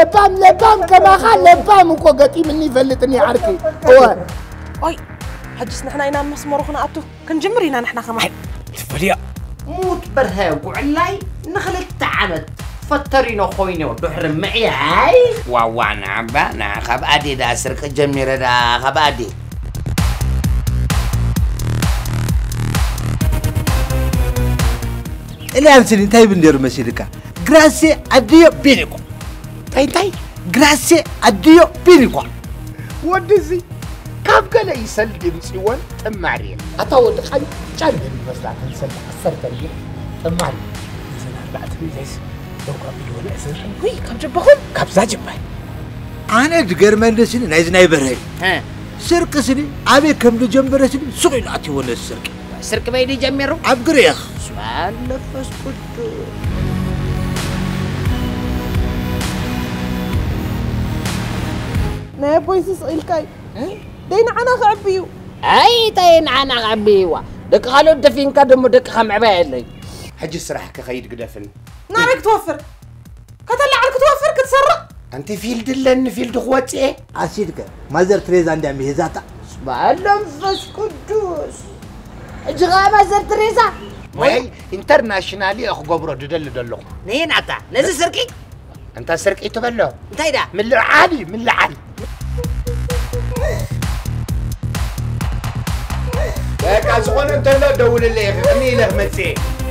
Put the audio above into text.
ለባም ለባም ከማኻ ለባም እኮ ገጢምኒ ይፈልጥኒ ዓርኪ። እወ። ኦይ፣ ሕጅስ ንሕና ኢና ኣብ መስመሩ ክንኣቱ። ክንጅምር ኢና ንሕና ከማን። ትፈልያ። ሙት በርሀ ጉዕላይ ንኽልተ ዓመት ፈተሪኖ ኮይኖ ድሕሪ ምዕያይ። ዋዋ ንዓባ ንዓ ካብ ኣዴ ደኣ ስርቂ ጀሚረ ደኣ ካብ ኣዴ። ጥልያን ስኒ እንታይ ይብል ነይሩ መሲልካ? ግራሴ ኣድዮ ቢኒኳ። እንታይ እንታይ? ግራሴ ኣድዮ ቢኒኳ። ወድዚ ካብ ገለ ይሰል ድምፂወን ጥማር እየን። ኣታ ወዲ ቃንጫ ድብል መስላ ክንሰል ዓሰርተ ሚልዮን ጥማር እየን። እዘን ኣርባዕተ ሚልዮንስ ደጓ ቢልወን እዘን። ውይ ካብ ጀባኹም? ካብዛ ጀባይ። ኣነ ድገርመኒ ስኒ ናይዚ ናይ በርሀ እዩ። ስርቂ ስኒ ኣበይ ከም ዝጀመረ ስኒ ሱቕ ኢሉ ኣትይዎ ነዚ ስርቂ። ስርቂ በይኑ ጀሚሩ? ኣብ ግሪኽ። ስብሓን መንፈስ ቅዱስ። ናይ ኣቦይ ስስቕ ኢልካይ ደይ ንዓና ክዕቢ እዩ። ኣይ እንታይ ንዓና ክዕቢ እዋ ደቂ ካልኦት ደፊንካ ደሞ ደቅኻ ምዕባይ ኣለዩ። ሕጂ ስራሕ ክኸይድ ግደፍን። ናበይ ክትወፍር? ከተላዕል ክትወፍር ክትሰርቕ? ኣንቲ ፊልድ ኣለኒ ፊልድ ክወፅእ እየ። ኣሲድከ ማዘር ትሬዛ እንድያ ምሂዛታ። በል መንፈስ ቅዱስ። ሕጂ ኸዓ ማዘር ትሬዛ። ወይ ኢንተርናሽናል እየ ክገብሮ ድደሊ ደለኹ። ነየናታ ነዚ ስርቂ? እንታ ስርቂ ትበሎ። እንታይ ዳ? ምልዓል እዩ ምልዓል። በቃ ዝኾነ እንተሎ ደውልለይ ኢኺ ቅኒ ኢለ ክመፅእ እየ።